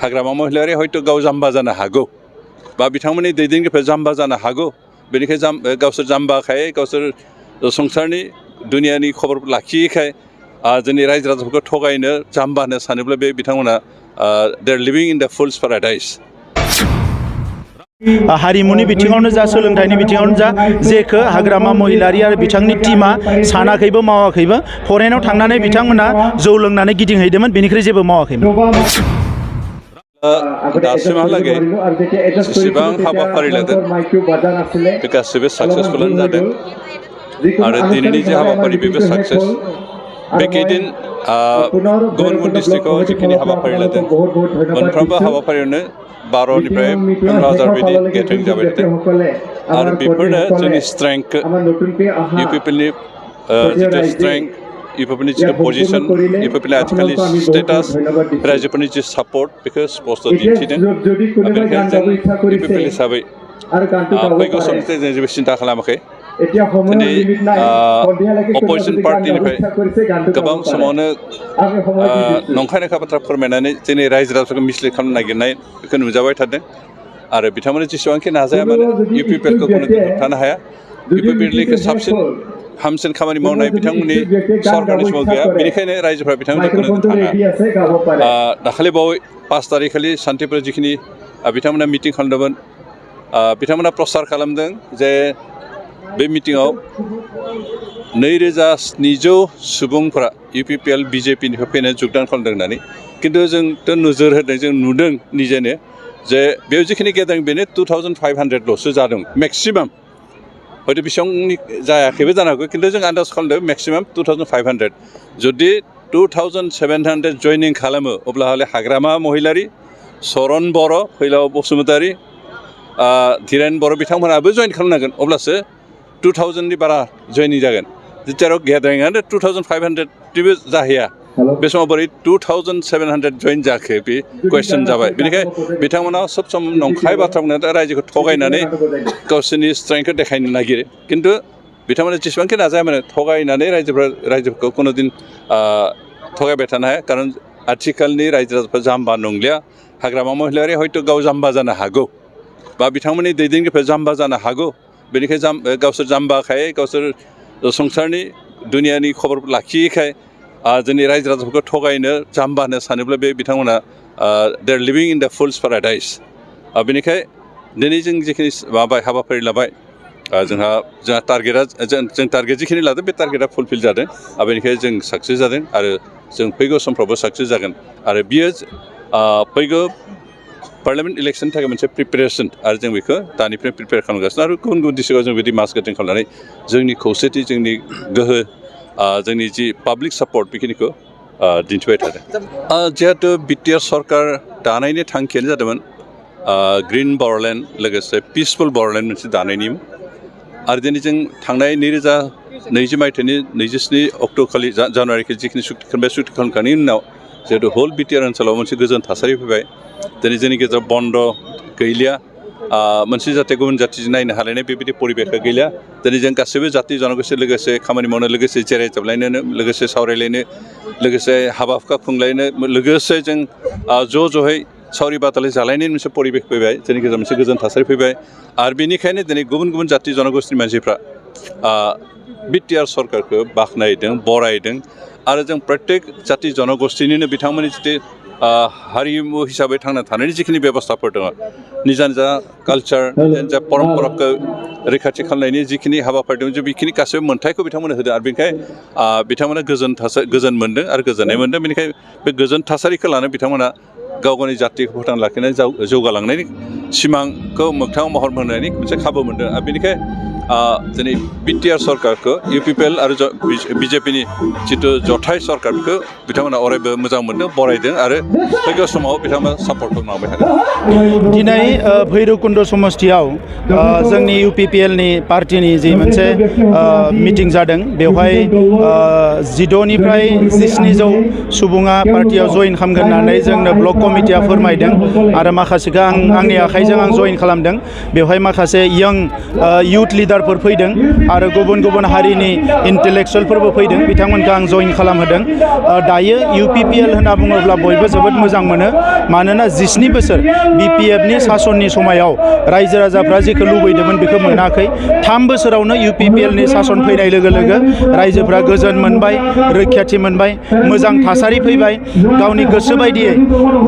हाग्रामा महिलारि हयथ' गाव जाम्बा जानो हागौ बा बिथांमोननि दैदेनगिरिफोरा जाम्बा जानो हागौ बेनिखायनो गावसोर जाम्बाखाय गावसोर संसारनि दुनियानि खबर लाखियैखाय जोंनि रायजो राजाफोरखौ थगायनो जाम्बा होननो सानोब्ला बे बिथांमोना they are living in the फुल्स paradise हारिमुनि बिथिङावनो जा सोलोंथाइनि बिथिङावनो जा जेखो हाग्रामा महिलारि आरो बिथांनि टीमा सानाखैबो मावाखैबो फरेनाव थांनानै बिथांमोना जौ लोंनानै गिदिंहैदोंमोन बेनिख्रुइ जेबो मावाखैमोन दासिमहालागै जेसेबां हाबाफारि लादों बे गासैबो साक्सेसफुलानो जादों आरो दिनैनि जे हाबाफारि बेबो साक्सेस बे केइदिन गुबुन गुबुन डिस्ट्रिक्टआव जिखिनि हाबाफारि लादों मोनफ्रोमबो हाबाफारियावनो 12निफ्राय 15,000 बायदि गेटारिं जाबाय थादों आरो बेफोरनो जोंनि स्ट्रेंथखौ इउपिपिएलनि जितु स्ट्रेंथ इउपिपिएलनि जितु पजिसन इउपिपिएलनि आथिखालनि स्टेटास रायजोफोरनि जि सापर्ट बेखौ स्पष्ट दिन्थिदों बेनिखायनो जों इउपिपिएल हिसाबै फैगौ समनिफ्राय जों जेबो सिन्था खालामाखै दिनै अपोजिसन पार्टिनिफ्राय गोबां समावनो नंखाय बाथ्रा फोरमायनानै जोंनि रायजो राजाफोरखौ मिसलिड खालामनो नागिरनाय बेखौ नुजाबाय थादों आरो बिथांमोना जेसेबांखि नाजाया मानो इउपिपिएलखौ कोनो होबथानो हाया इउपिपिएलनिख्रुइ साबसिन हामसिन खामानि मावनाय बिथांमोननि सरकारनि समाव गैया बेनिखायनो रायजोफोरा बिथांमोनखौ होबथानो हाया दाखालि बावै 5 तारिखखालि सान्तिपुर जिखिनि बिथांमोना मिटिं खालामदोंमोन बिथांमोना प्रसार खालामदों जे बे मिटिङाव 2700 सुबुंफोरा इउपिपिएल बिजेपिनिफ्राय फैनानै जगदान खालामदों होननानै किन्तु जोंथ' नोजोर होदों जों नुदों निजेनो जे बेयाव जिखिनि गेदारिं बेनो 2500ल'सो जादों मेक्सिमाम हयथ' बेसेबांनि जायाखैबो जानो हागौ किन्तु जों आन्दाज खालामदों मेक्सिमाम 2500 जुदि 2700 जयनिं खालामो अब्ला हले हाग्रामा महिलारि सरन बर' फैलाव बसुमतारि धीरेन बर' बिथांमोनाबो जइन खालामनांगोन अब्लासो 2000नि बारा जयनिं जागोन जेराव गेदारिंआनो 2500 जाहैया बे समाव बोरै 2700 जइन जाखो बे कुइसन जाबाय बेनिखायनो बिथांमोना सब सम नंखाय बाथ्रा बुंनानै रायजोखौ थगायनानै गावसोरनि स्ट्रेंथखौ देखायनो नागिरो किन्तु बिथांमोना जेसेबांखि नाजाया माने थगायनानै रायजोफोरखौ कोनो दिन थगायबाय थानो हाया खारन आथिखालनि रायजो राजाफोरा जाम्बा नंलिया हाग्रामा महिलारि हयथ' गाव जाम्बा जानो हागौ बा बिथांमोननि दैदेनगिरिफोरा जाम्बा जानो हागौ बेनिखायनो गावसोर जाम्बाखाय गावसोर संसारनि दुनियानि खबर लाखियैखाय जोंनि रायजो राजाफोरखौ थगायनो जाम्बा होननो सानोब्ला बे बिथांमोना they are living in the फुल्स paradise बेनिखायनो दिनै जों जिखिनि हाबाफारि लाबाय जोंहा टारगेटआ जों टारगेट जिखिनि लादों बे टारगेटआ फुलफिल जादों बेनिखायनो जों साक्सेस जादों आरो जों फैगौ समफ्रावबो साक्सेस जागोन आरो बियो फैगौ पार्लियामेन्ट इलेक्सननि थाखाय मोनसे प्रिपेरेसन आरो जों बेखौ दानिफ्राय प्रिपेयार खालामगासिनो आरो गुबुन गुबुन डिस्ट्रिक्टआव जों बिदि मास गेदारिं खालामनानै जोंनि खौसेथि जोंनि गोहो जोंनि जि पाब्लिक सापर्ट बेखिनिखौ दिन्थिबाय थादों जिहेतु बिटिआर सरकार दानायनि थांखियानो जादोंमोन ग्रिन बर'लेण्ड लोगोसे पिसफुल बर'लेण्ड मोनसे दानायनि आरो दिनै जों थांनाय 2020 मायथाइनि 27 अक्ट'खालि जानुवारिखौ जिखिनि सुक्ति खालामबाय सुक्ति खालामखांनायनि उनाव जिहेतु होल बिटिआर ओनसोलाव मोनसे गोजोन थासारि फैबाय दिनै जोंनि गेजेराव बन्द गैलिया मोनसे जाथि गुबुन जाथिजों नायनो हालायनाय बेबायदि परिबेखा गैलिया दिनै जों गासैबो जाथि जनगोष्ठी लोगोसे खामानि मावनो लोगोसे जिरायजाबलायनो लोगोसे सावरायलायनो लोगोसे हाबा हुखा खुंलायनो लोगोसे जों ज'है सावरि बादालि जालायनायनि मोनसे परिबेख फैबाय जोंनि गेजेराव मोनसे गोजोन थासारि फैबाय आरो बेनिखायनो दिनै गुबुन गुबुन जाथि जनगोष्ठीनि मानसिफ्रा बिटिआर सरकारखौ बाख्नायदों बरायदों आरो जों प्रत्येक जाथि जनगोष्ठीनिनो बिथांमोननि जितु हारिमु हिसाबै थांना थानायनि जिखिनि बेबस्थाफोर दङ निजा निजा कालचार निजा परम्पराखौ रैखाथि खालामनायनि जिखिनि हाबाफारि दं जों बेखिनि गासैबो मोन्थायखौ बिथांमोननो होदों आरो बेनिखायनो बिथांमोना गोजोन मोन्दों आरो गोजोननाय मोन्दों बेनिखायनो बे गोजोन थासारिखौ लानो बिथांमोना गाव गावनि जातिखौ फोथांना लाखिनाय जौगालांनायनि सिमांखौ मोगथाङाव महर होनायनि मोनसे खाबु मोन्दों आरो बेनिखायनो दिनै बिटिआर सरकारखौ इउपिपिएल आरो बिजेपिनि जितु जथाय सरकार बेखौ बिथांमोना अरायबो मोजां मोन्दों बरायदों आरो फैगौ समाव बिथांमोना सापर्ट खालामलांबाय थागोन दिनै भैरबकुन्द समष्टियाव जोंनि इउपिपिएलनि पार्टिनि जि मोनसे मिटिं जादों बेवहाय 12निफ्राय 1700 सुबुङा पार्टियाव जइन खालामगोन होननानै जोंनो ब्लक कमिटिया फोरमायदों आरो माखासेखौ आंनि आखाइजों आं जइन खालामदों बेवहाय माखासे यंग इउथ लिडार लिडारफोर फैदों आरो गुबुन गुबुन हारिनि इन्टेलेक्सुवेलफोरबो फैदों बिथांमोनखौ आं जइन खालामहोदों दायो UPPL होनना बुङोब्ला बयबो जोबोद मोजां मोनो मानोना 17 बोसोर BPFनि सासननि समायाव रायजो राजाफ्रा जेखौ लुबैदोंमोन बेखौ मोनाखै 3 बोसोरावनो UPPLनि सासन फैनाय लोगो लोगो रायजोफ्रा गोजोन मोनबाय रैखाथि मोनबाय मोजां थासारि फैबाय गावनि गोसो बायदियै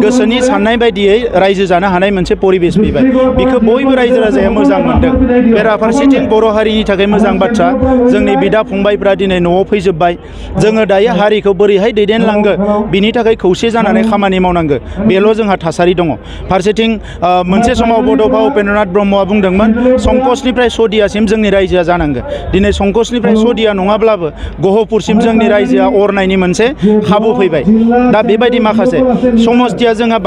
गोसोनि साननाय बायदियै रायजो जानो हानाय मोनसे परिबेस फैबाय बेखौ बयबो रायजो राजाया मोजां मोनदों बेराफारसेथिं बर' हारिनि थाखाय मोजां बाथ्रा जोंनि बिदा फंबायफ्रा दिनै न'आव फैजोब्बाय जोङो दायो हारिखौ बोरैहाय दैदेनलांगो बिनि थाखाय खौसे जानानै खामानि मावनांगो बेल' जोंहा थासारि दङ फारसेथिं मोनसे समाव बड'फा उपेन्द्रनाथ ब्रह्मआ बुंदोंमोन संकसनिफ्राय सदियासिम जोंनि रायजोआ जानांगो दिनै संकसनिफ्राय सदिया नङाब्लाबो गहपुरसिम जोंनि रायजोआ अरनायनि मोनसे खाबु फैबाय दा बेबायदि माखासे समस्थिया जोंहा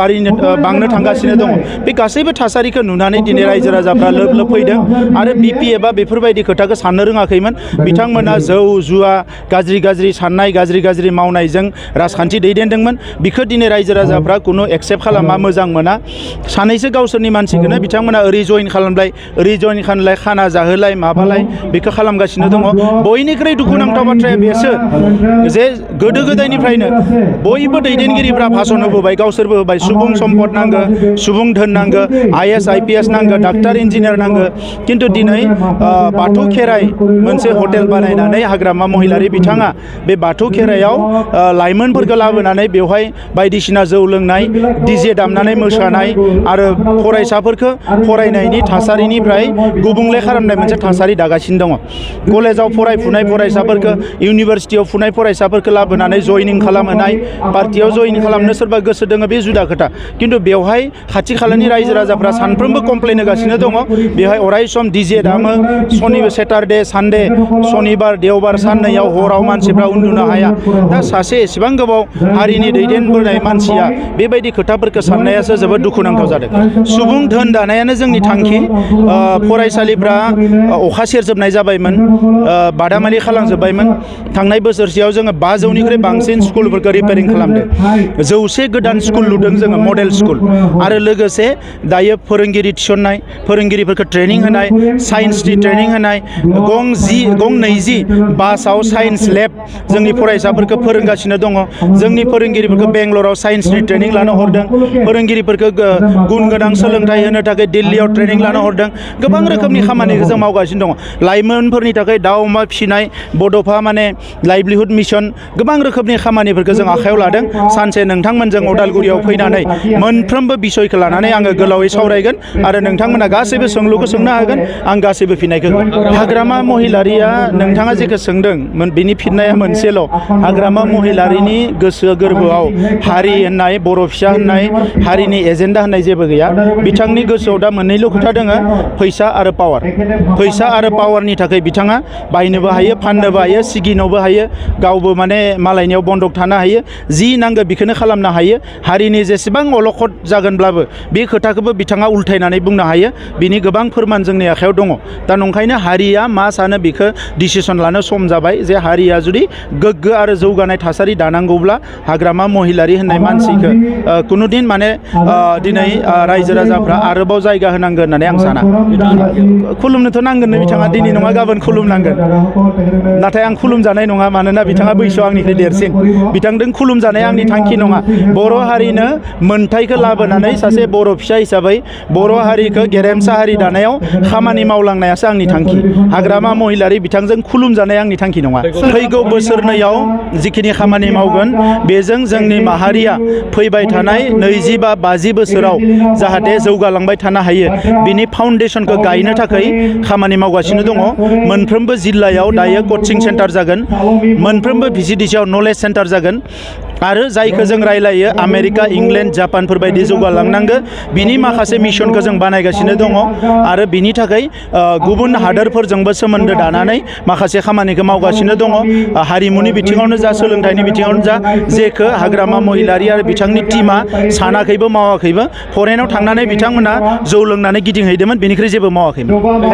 बांनो थांगासिनो दङ बे गासैबो थासारिखौ नुनानै दिनै रायजो राजाफ्रा लोब लोब फैदों आरो BPFआ बेफोरबायदि खोथाखौ साननो रोङाखैमोन बिथांमोना जौ जुवा गाज्रि साननाय गाज्रि मावनायजों राजखान्थि दैदेनदोंमोन बिखौ दिनै रायजो राजाफ्रा खुनु एक्सेप्ट खालामा मोजां मोना सानैसो गावसोरनि मानसिखौनो बिथांमोना ओरै जइन खालामलाय खाना जाहोलाय माबालाय बेखौ खालामगासिनो दङ बयनिख्रुइ दुखुनांथाव बाथ्राया बेसो जे गोदो गोदायनिफ्रायनो बयबो दैदेनगिरिफ्रा भाषण होबोबाय गावसोरबो होबाय सुबुं सम्पद नांगो सुबुं धोन नांगो IAS IPS नांगो डाक्टार इन्जिनियार नांगो किन्तु दिनै बाथौ खेराइ मोनसे हटेल बानायनानै हाग्रामा महिलारि बिथाङा बे बाथौ खेराइयाव लाइमोनफोरखौ लाबोनानै बेवहाय बायदिसिना जौ लोंनाय DJ दामनानै मोसानाय आरो फरायसाफोरखौ फरायनायनि थासारिनिफ्राय गुबुंले खालामनाय मोनसे थासारि दागासिनो दङ कलेजाव फरायफुनाय फरायसाफोरखौ इउनिभारसिटियाव फुनाय फरायसाफोरखौ लाबोनानै जयनिं खालामहोनाय पार्टियाव जयन खालामनो सोरबा गोसो दङ बे जुदा खोथा किन्तु बेवहाय खाथि खालानि रायजो राजाफ्रा सानफ्रोमबो कमप्लेन होगासिनो दङ बेवहाय अरायसम DJ दामो सेटारडे सानडे सनिबार देवबार साननैयाव हराव मानसिफ्रा उन्दुनो हाया दा सासे एसेबां गोबाव हारिनि दैदेनबोनाय मानसिया बेबायदि खोथाफोरखौ साननायासो जोबोद दुखुनांथाव जादों सुबुं धोन दानायानो जोंनि थांखि फरायसालिफ्रा अखा सेरजोबनाय जाबायमोन बादामालि खालामजोब्बायमोन थांनाय बोसोरसेयाव जोङो 500निख्रुइ बांसिन स्कुलफोरखौ रिपेयारिं खालामदों 100 गोदान स्कुल लुदों जोङो मडेल स्कुल आरो लोगोसे दायो फोरोंगिरि थिसननाय फोरोंगिरिफोरखौ ट्रेनिं होनाय साइन्सनि ट्रेनिं होनाय गं 20 बासाव साइन्स लेब जोंनि फरायसाफोरखौ फोरोंगासिनो दङ जोंनि फोरोंगिरिफोरखौ बेंगलराव साइन्सनि ट्रेनिं लानो हरदों फोरोंगिरिफोरखौ गुन गोनां सोलोंथाइ होनो थाखाय दिल्लीयाव ट्रेनिं लानो हरदों गोबां रोखोमनि खामानिखौ जों मावगासिनो दङ लाइमोनफोरनि थाखाय दाउ अमा फिसिनाय बड'फा लाइभलिहुड मिशन गोबां रोखोमनि खामानिफोरखौ जों आखायाव लादों सानसे नोंथांमोनजों अदालगुरियाव फैनानै मोनफ्रोमबो बिसयखौ लानानै आङो गोलावै सावरायगोन आरो नोंथांमोना गासैबो सोंलुखौ सोंनो हागोन आं गासैबो फिननायखौ होगोन हाग्रामा महिलारिया नोंथाङा जेखौ सोंदों बिनि फिननाया मोनसेल' हाग्रामा महिलारिनि गोसो गोरबोआव हारि होननाय बर' फिसा होननाय हारिनि एजेन्डा होननाय जेबो गैया बिथांनि गोसोआव दा मोननैल' खोथा दङ फैसा आरो पावारनि थाखाय बिथाङा बायनोबो हायो फाननोबो हायो सिगिनोबो हायो गावबो मालायनियाव बन्दक थानो हायो जि नांगौ बेखौनो खालामनो हायो हारिनि जेसेबां अलखद जागोनब्लाबो बे खोथाखौबो बिथाङा उल्थायनानै बुंनो हायो बिनि गोबां फोरमान जोंनि आखायाव दङ दा नंखायनो हारिया मा सानो बेखौ डिसिसन लानो सम जाबाय जे हारिया जुदि गोग्गो आरो जौगानाय थासारि दानांगौब्ला हाग्रामा महिलारि होननाय मानसिखौ कुनुदिन दिनै रायजो राजाफ्रा आरोबाव जायगा होनांगोन होननानै आं साना खुलुमनोथ' नांगोननो बिथाङा दिनै नङा गाबोन खुलुमनांगोन नाथाय आं खुलुमजानाय नङा मानोना बिथाङा बैसोआव आंनिख्रुइ देरसिन बिथांजों खुलुमजानाया आंनि थांखि नङा बर' हारिनो मोनथायखौ लाबोनानै सासे बर' फिसा हिसाबै बर' हारिखौ गेरेमसा हारि दानायाव खामानि मावलांनायासो आंनि थांखि हाग्रामा महिलारि बिथांजों खुलुमजानाया आंनि थांखि नङा फैगौ बोसोरनैयाव जिखिनि खामानि मावगोन बेजों जोंनि माहारिया फैबाय थानाय 20 बा 50 बोसोराव जाहाथे जौगालांबाय थानो हायो बिनि फाउन्डेसनखौ गायनो थाखाय खामानि मावगासिनो दङ मोनफ्रोमबो जिल्लायाव दायो कचिं सेन्टार जागोन मोनफ्रोमबो VCDCआव नलेज सेन्टार जागोन आरो जायखौ जों रायलायो आमेरिका इंलेन्ड जापानफोर बायदि जौगालांनांगौ बिनि माखासे मिशनखौ जों बानायगासिनो दङ आरो बिनि थाखाय गुबुन हादोरफोरजोंबो सोमोन्दो दानानै माखासे खामानिखौ मावगासिनो दङ हारिमुनि बिथिङावनो जा सोलोंथाइनि बिथिङावनो जा जेखौ हाग्रामा महिलारि आरो बिथांनि टीमा सानाखैबो मावाखैबो फरेनाव थांनानै बिथांमोना जौ लोंनानै गिदिंहैदोंमोन बेनिख्रुइ जेबो मावाखैमोन